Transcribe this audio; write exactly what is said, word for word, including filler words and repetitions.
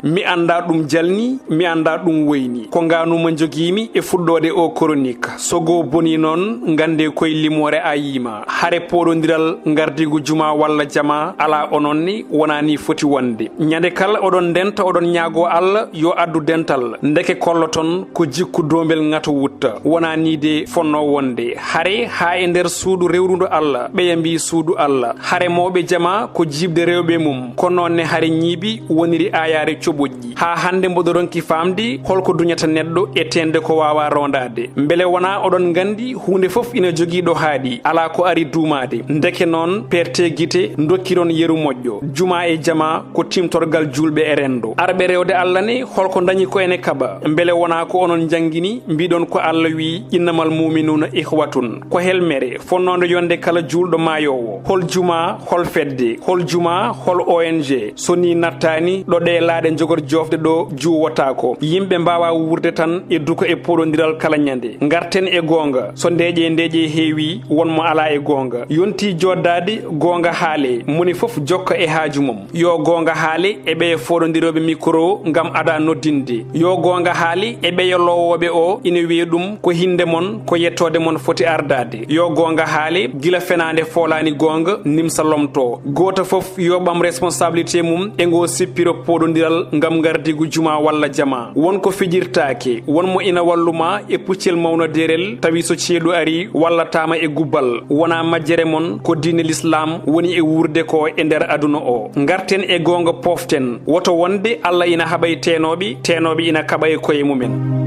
Mi anndaa ɗum jalni, mi anndaa ɗum woyni. Ko ngaanuma njogiimi e fuɗɗoode oo koronik. So goo bonii noon, nganndee koy limoore a yiima. Hare pooɗondiral ngardiigu juma walla jama alaa, onon ni wonaa nii foti wonde. Ñande kala oɗon ndenta, oɗon ñaagoo Alla yo addu dental, ndeke kolloton ko jikku doombel ŋato wutta. Wonaa nii de fonnoo wonde. Hare haa e nder suudu rewrundo Alla, ɓeya mbii suudu Alla. Hare mawɓe jama ko jiiɓde rewɓe mum, ko noon ne hare ñiibi woniri aayaare coɓoƴƴi. Haa hannde mboɗo ronki faamde hol ko duñata neɗɗo e teende ko waawaa roondaade. Mbele wonaa oɗon nganndi huunde fof ina jogii ɗo haaɗi, alaa ko ari duumaade. Ndeke noon, peertee gite, ndokkiron yeru moƴƴo. Juma e jama ko timtorgal juulɓe e renndo. Arɓe rewde Alla ne, hol ko ndañi ko ene kaɓa? Mbele wonaa ko onon njanngini, mbiɗon ko Alla wii, "Innamal mu'minuuna ikhwatun." Ko helmere fonnoonde yonde kala juulɗo maayoowo. Hol juma, hol fedde, hol juma, hol O N G? So nii nattaani, ɗo ɗee laaɗe njogor joofde ɗo juuwotaako. Yimɓe mbaawaa wuurde tan e duko e pooɗondiral kala ñande. Ngarten e goonga. So ndeeƴe ndeeƴe heewi, won mo alaa e goonga. Yontii jooɗdaade, goonga haale, moni fof jokka e haaju mum. Yo goonga haale e ɓeya fooɗondirooɓe mikro ngam ada noddinde. Yo goonga haale e ɓeya lowooɓe o ina wiyee ɗum ko hinnde mon, ko yettoode mon foti ardaade. Yo goonga haale gila fenaande foolaani goonga nimsa lomtoo. Gooto fof yo ɓam responsabilité mum e ngoo sippiro pooɗondiral ngam ngardiigu juma walla jama. Won ko fijirtaake, won mo ina wallu ma e puccel mawnodeerel, tawi so ceeɗu arii, wallataama e gubbal. Wonaa majjere mon, ko diine Lislaam woni e wuurde ko e nder aduna o. Ngarten e goonga, pooften. Woto wonde Alla ina haɓa e teenooɓe, teenooɓe ina kaɓa e koye mumen.